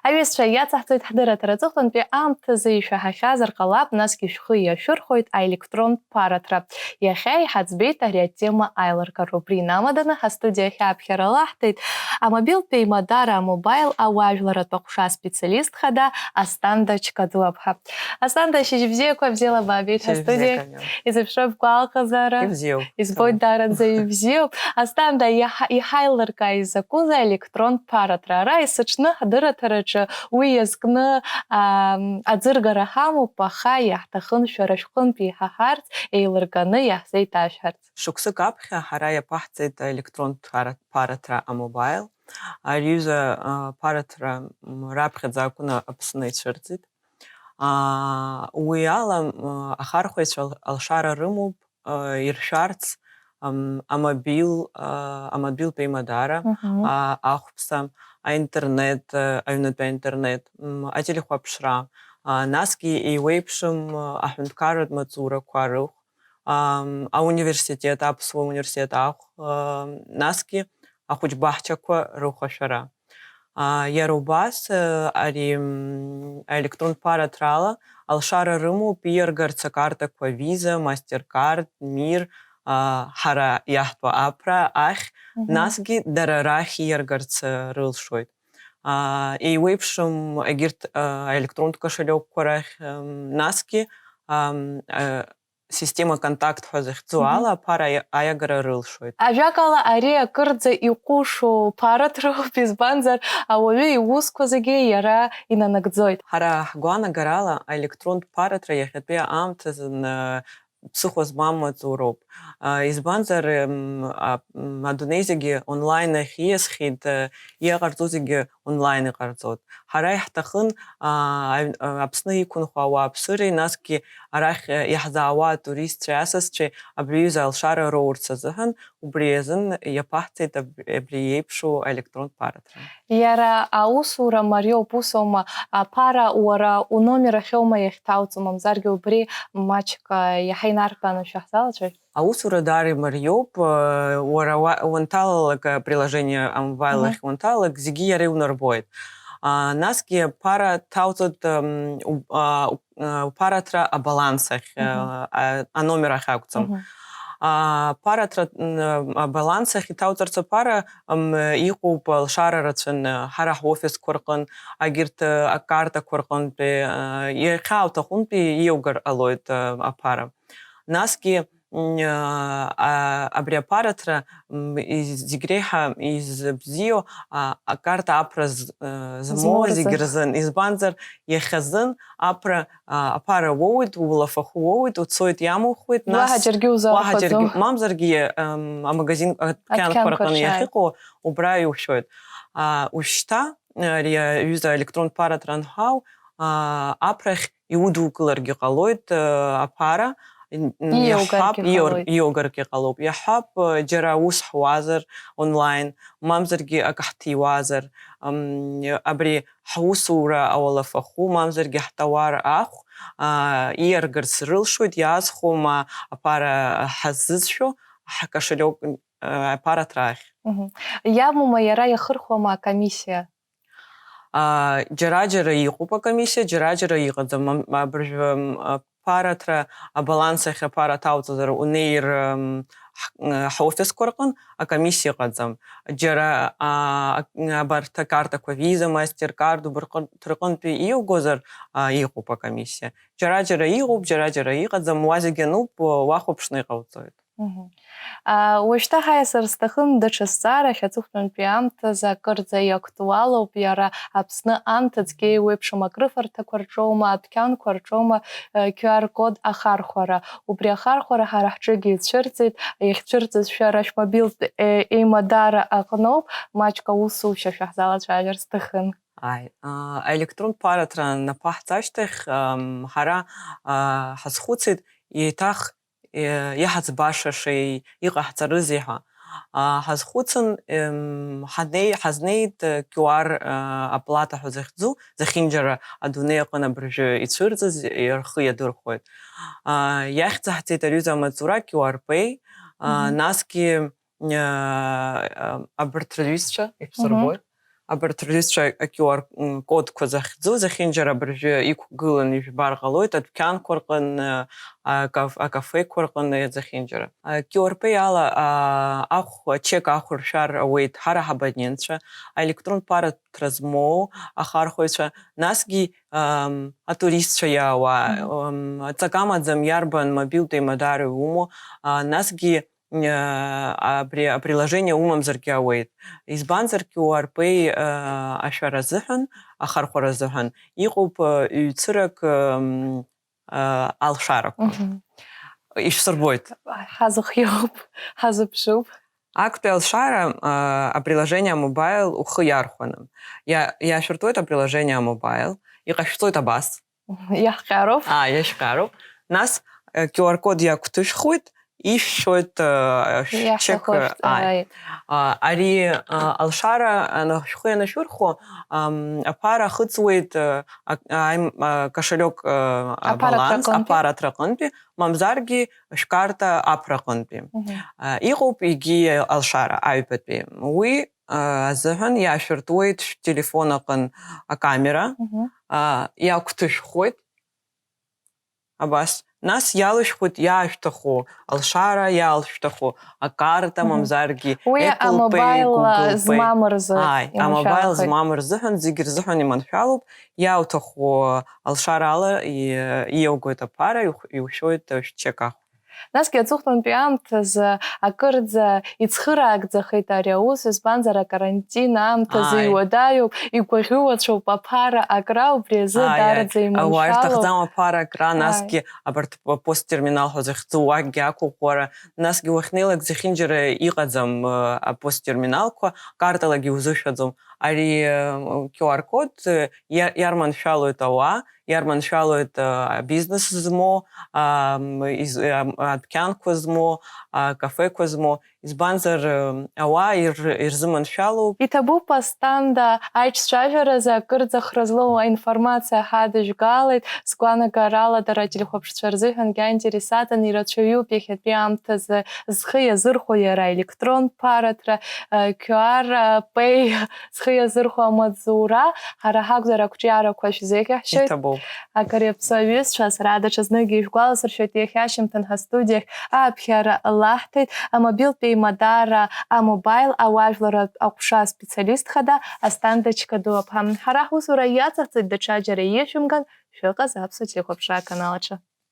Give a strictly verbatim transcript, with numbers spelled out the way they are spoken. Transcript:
Аҩызцәа, иацаҳҵоит ҳдырраҭара аҵыхәтәантәи аамҭазы, ишәаҳахьазар ҟалап, насгьы шәхы иашәырхәоит аелектронтә ԥараҭра. Иахьа иҳаӡбеит ари атема аилыргара. Убри инамаданы ҳастудиа ахь аԥхьара лаҳҭеит амобилтә еимадара, амобаил ауаажәларратә аҟәша специалист хада Асҭанда Чкадуаԥҳа. Асҭанда, шьыжь бзиақәа, бзиала баабеит ҳастудиа ахь. Шьыжь бзиақәа, Милана. Изыԥшроуп гәалаҟазаара. Ибзиоуп. Избоит, даараӡа ибзиоуп. Асҭанда, иаҳа-, иҳаилыркаа изакәызеи аелектронтә ԥараҭра? Ара есыҽны ҳдырраҭараҿы уи иазкны, ам, аӡыргара ҳамоуп, аха иаҳҭахын шәара шәҟынтә иҳаҳарц, еилырганы иаҳзеиҭашәҳарц. Шықәсык аԥхьа ҳара иаԥаҳҵеит аелектронтә ара-, ԥараҭра амобаил. Ари аҩыза, а, ԥараҭра, м, раԥхьаӡа акәны Аԥсны ицәырҵит. Аа, уи ала, м, ахархәаҩцәа ал-, алшара рымоуп, а, иршәарц, ам, амобил, а, амобилтә еимадара, Мгм. а, ахәԥса, аинтернет, а, аҩнатәи аинтернет, м, ателехәаԥшра, а, насгьы еиуеиԥшым, а, аҳәынҭқарратә маҵзурақәа рыхә, ам, ауниверситет, аԥсуа университет ахә, ам, насгьы ахәыҷбаҳчақәа рыхәашәара. А, иара убас, а, ари, м, аелектронтә ԥараҭрала алшара рымоуп ииаргарц акартақәа Visa, MasterCard, Мир, а, ҳара иаҳтәу аԥра ахь, Мгм. насгьы дара рахь ииаргарц, а, рылшоит. А, еиуеиԥшым егьырҭ, а, аелектронтә кошелёкқәа рахь, ам, насгьы, ам, а, система Контакт ҳәа захьӡу Мгм. ала аԥара аиа-, аиагара рылшоит. Ажәакала, ари акырӡа иҟәышу ԥараҭроуп, избанзар, ауаҩы иусқәа зегьы иара инанагӡоит. Ҳара ҳгәаанагарала, аелектронтә ԥараҭра иахьатәи аамҭазын, а, ԥсыхәа змам маҵуроуп. А, избанзар, м, а, м, адунеи зегьы онлайн ахь ииасхьеит, а, иҟарҵо зегьы онлайн иҟарҵоит. Ҳара иаҳҭахын, аа, аҩ-, а, Аԥсны иқәынхо ауааԥсыреи, насгьы арахь, а, иаҳзаауа атуристцәеи асасцәеи абри аҩыза алшара роурц азыҳәан, убри азын иаԥаҳҵеит аб-, абри еиԥшу аелектронтә ԥараҭра. Иара аусура мариоуп, усоума, аԥара уара уномер ахьоума иахьҭауҵо, мамзаргьы убри маҷк, а, иаҳа инарҭбааны шәаҳзалацәажәт? Аусура даара имариоуп, э, уара уа-, уанҭалалак, априложение амобаил Мгм. ахь уанҭалалак, зегьы иара иунарбоит. А, насгьы аԥара ҭауҵоит, м, у-, а, у-, а, уԥараҭра абаланс ахь, Мгм. а, а, аномер ахь акәӡам. Мгм. А, аԥараҭра, м, абаланс ахь иҭауҵарц аԥара, м, иҟоуп алшара рацәаны, ҳара ҳофисқәа рҟын, агьырҭ, а, акартақәа рҟынтәи, а, иахьаауҭахунтәи иугар ҟалоит, а, аԥара. Насгьы, м, а, а, абри аԥараҭра, м, из-, зегь реиҳа изыбзиоу, а, акарта аԥра з-, а, змоу Змоу зегь рзын. рзын. Избанзар, иахьазын аԥра, а, аԥара уоуеит, улафахәы уоуеит, уцоит, иамухуеит, нас Уаҳа џьаргьы уаҳа узаархәаӡом. џьаргьы, мамзаргьы, ам, амагазин, адәқьанқәа Адәқьанқәа рҟны рҿы, ааи. иахьыҟоу, убра иушәоит. А, ушьҭа, ари аҩыза аелектронтә ԥараҭра анҳау, а, аԥрахь иудукыларгьы ҟалоит, а, аԥара, н-, н-, Ииоугаргьы иаҳҳәап, ииор-, ҟалоит. ииоугаргьы ҟалоуп. Иаҳҳәап, а, џьара аус ҳуазар онлайн, мамзаргьы акы ҳҭиуазар, ам, абри ҳусура ауалафахәы, мамзаргьы ҳтауар ахә, а, ииаргарц рылшоит, иаазхәома аԥара ҳаззыӡшәо, ҳкошелек, а, аԥараҭра ахь. Мгм. Иамоума иара иахырхәома акомиссиа? А, џьара-џьара иҟоуп акомиссиа, џьара-џьара иҟаӡам. Ам-, абыржәы, ам, аԥараҭра, абаланс ахь аԥара ҭауҵозар унеир, ам, ҳ-, ҳофисқәа рҟын акомиссиа ыҟаӡам. Џьара, а, ак-, абарҭ акартақәа, Visa, MasterCard, убарҭ рҟынтәи иугозар, а, иҟоуп акомиссиа. Џьара-џьара иҟоуп, џьара-џьара иҟаӡам, уа зегь ануп, уахәаԥшны иҟауҵоит. Мгм. А, уажәшьҭа ҳаиасыр сҭахын даҽа зҵаарахь, аҵыхәтәантәи аамҭазы акырӡа иактуалуп, иара Аԥсны анҭыҵгьы еиуеиԥшым акрыфарҭақәа рҿоума, адәқьанқәа рҿоума, э, Q R код ахархәара. Убри ахархәара ҳара ҳҿыгьы ицәырҵит, иахьцәырҵыз шәара шәмобилтә, э, еимадара аҟноуп, маҷк аусушьа шәаҳзалацәажәар сҭахын. Ааи, а, аелектронтә ԥараҭра наԥаҳҵашьҭахь, ам, ҳара, а, ҳазхәыцит, еиҭах, е, иаҳаӡбашашеи, иҟаҳҵарызеи ҳәа. А, ҳазхәыцын, ем, ҳанеи-, ҳазнеит, э, Q R, а, аплата ҳәа захьӡу, зехьынџьара адунеи аҟны абыржәы ицәырҵыз, э, рхы иадырхәоит. А, иахьӡаҳҵеит аҩыза амаҵура Q R Pay, а, Мгм. насгьы, а, а, абарҭ рҩызцәа, Мгм. ишәсырбоит. Абарҭ рҩызцәа а QR кодқәа захьӡу зехьынџьара абыржәы иқәгыланы ижәбар ҟалоит, адәқьанқәа рҟны, акаф-, акафеқәа рҟны зехьынџьара. QR Pay ала, а, ахә, ачек ахә ршәар ауеит ҳара ҳабонентцәа, аелектронтә ԥараҭра змоу ахархәаҩцәа, насгьы, ам, атуристцәа иаауа, Мгм. ам, аҵак амаӡам иарбан мобилтә еимадара иумоу, а, насгьы, а, абри априложение умамзаргьы ауеит. Избанзар QR Pay, а, ашәара азыҳәан, ахархәара азыҳәан, иҟоуп, а, ҩ-цырак, ам, а, алшарақәа. Мгм. Ишәсырбоит. Ҳазыхиоуп, ҳазыԥшуп. Актәи алшара, а, априложение мобаил ухы иархәаны. Иа-, иашәыртуеит априложение мобаил, иҟашәҵоит абас. Иаҳҟьароуп. Аа, иашәҟьароуп. Нас, э, QR код иагәҭышәхуеит, ишәшәоит, э, шәчек, Иаҳҭаху шәҵ-, ааи. ааи. А, ари, а, алшара, а, шәхы ианашәырхәо, ам, аԥара ахыҵуеит, э, а, аим-, а, кошелек, э, а, Аԥараҭра баланс, аҟынтәи? аԥараҭра аҟынтәи, мамзаргьы шәкарта аԥра аҟынтәи. Мгм. А, иҟоуп егьи алшара аҩбатәи. Уи, а, азыҳәан иаашәыртуеит шәтелефон аҟын акамера, Мгм. а, иагәҭышәхуеит. Абас. Нас иалышәхуеит иаашәҭаху алшара, иаалшәҭаху акарта, Мгм. мамзаргьы Уи Apple Pay, амобаил, а, Google Pay. змам рзы Ааи, амобаил иманшәалахеит. змам рзыҳәан, зегь рзыҳәан иманшәалоуп, иауҭаху алшара ала и-, иеугоит аԥара, иух-, иушәоит, э, шәчек ахә. Насгьы аҵыхәтәантәи аамҭазы акырӡа ицхыраагӡахеит ари аус, избанзар, акарантин аамҭазы Ааи. иуадаҩуп, игәаӷьуацәоуп аԥара акра, убри азы Ааи, даараӡа ааи. Ауаа иманшәалоуп. ирҭахӡам аԥара акра, Ааи. насгьы абарҭ п-, посттерминал ҳәа захьӡу уахьгьы ақәыӷәӷәара, насгьы уахьнеилак зехьынџьара иҟаӡам, э, апосттерминалқәа, карталагьы иузышәаӡом. Ари, э, QR код, э, иа-, иарманшәалоит ауаа, иарманшәалоит, э, абизнес змоу, ам, из-, ам, адәқьанқәа змоу, акафеқәа змоу, избанзар, э, ауаа ир-, ирзыманшәалоуп. Иҭабуп, Асҭанда, аиҿцәажәаразы акырӡа хра злоу аинформациа ҳадыжәгалеит. Сгәанагарала, дара ателехәаԥшцәа рзыҳәангьы аинтересатәын, ирацәаҩуп иахьатәи аамҭазы зхы иазырхәо иара аелектронтә ԥараҭра, э, QR Pay зхы иазырхәо амаҵзура, ҳара ҳакәзар, ақәҿиарақәа шәзеиӷьаҳшьоит. Иҭабуп. Акыр иаԥсоу аҩызцәа, сара даҽазныкгьы ишәгәаласыршәоит, иахьа ашьыжьымҭан ҳастудиахь ааԥхьара лаҳҭеит амобилтә еимадара, амобаил ауаажәларратә аҟәша специалист хада Асҭанда Чкадуаԥҳа. Ҳара ҳусура иацаҳҵеит, даҽаџьара ишәымган, шәыҟаз аԥсуа телехәаԥшра аканал аҿы.